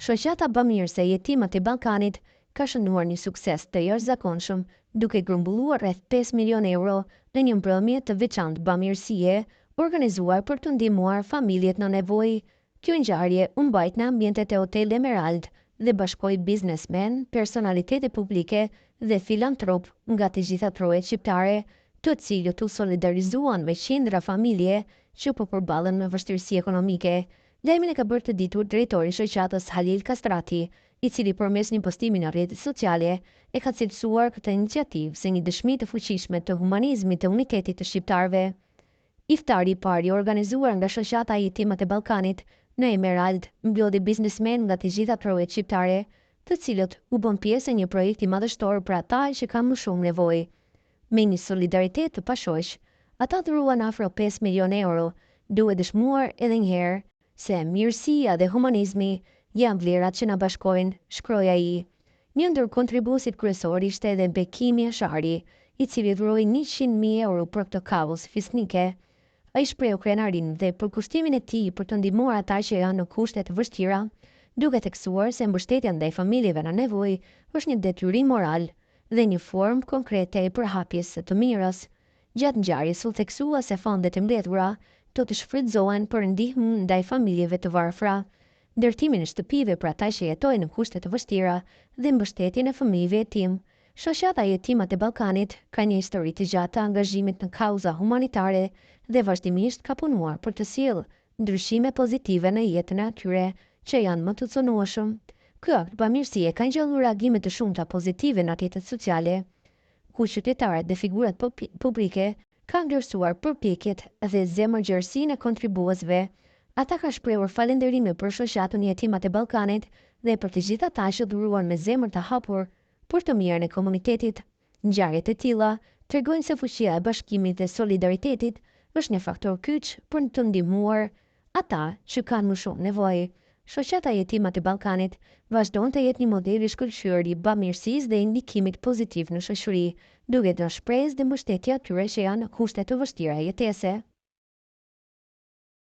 Shoqata bamirëse Jetimët e Ballkanit ka shënuar një sukses të jashtëzakonshëm duke grumbulluar rreth 5 milionë euro në një mbrëmje të veçantë bamirësie, organizuar për të ndihmuar familjet në nevojë. Kjo ngjarje u mbajt në ambientet e Hotel Emerald dhe bashkoi biznesmenë, personalitete publike dhe filantropë nga të gjitha trojet shqiptare, të cilët u solidarizuan me qindra familje që po përballen me vështirësi ekonomike. Lajmin e ka bërë të ditur drejtori i shoqatës Halil Kastrati, i cili përmes një postimi në rrjetet sociale e ka cilësuar këtë iniciativë si një dëshmi të fuqishme të humanizmit dhe unitetit të shqiptarëve. Iftari i parë i organizuar nga shoqata Jetimët e Ballkanit në Emerald mblodhi biznesmenë nga të gjitha trojet shqiptare, të cilët u bënë pjesë e një projekti madhështor për ata që kanë më shumë nevojë. Me një solidaritet të pashoq, ata dhuruan afro 5 milionë euro, duke dëshmuar edhe një herë se mirësia dhe humanizmi janë vlerat që na bashkojnë, shkroi ai. Një ndër kontribuesit kryesor ishte edhe Bekim Jashari, i cili dhuroi 100.000 euro për këtë kauzë fisnike. Ai shprehu krenarinë dhe përkushtimin e tij për të ndihmuar ata që janë në kushte të vështira, duke theksuar se mbështetja ndaj familjeve në nevojë është një detyrim moral dhe një formë konkrete e përhapjes së të mirës. Gjatë ngjarjes u theksua se fondet e mbledhura do të shfrytëzohen për ndihmë ndaj familjeve të varfra, ndërtimin e shtëpive për ata që jetojnë në kushte të vështira dhe mbështetjen e fëmijëve jetim. Shoqata Jetimët e Ballkanit ka një histori të gjatë të angazhimit në kauza humanitare dhe vazhdimisht ka punuar për të sjellë ndryshime pozitive në jetën e atyre që janë më të cenueshëm. Ky akt bamirësie ka ngjallur reagime të shumta pozitive në rrjetet sociale, ku qytetarët dhe figurat publike kanë vlerësuar përpjekjet dhe zemërgjerësinë e kontribuuesve. Ata kanë shprehur falënderime për shoqatën Jetimët e Ballkanit dhe për të gjithë ata që dhuruan me zemër të hapur për të mirën e komunitetit. Ngjarjet e tilla tregojnë se fuqia e bashkimit dhe solidaritetit është një faktor kyç për të ndihmuar ata që kanë më shumë nevojë. Shoqata Jetimët e Ballkanit vazhdon të jetë një model i shkëlqyer i bamirësisë dhe i ndikimit pozitiv në shoqëri, duke dhënë shpresë dhe mbështetje atyre që janë në kushte të vështira jetese.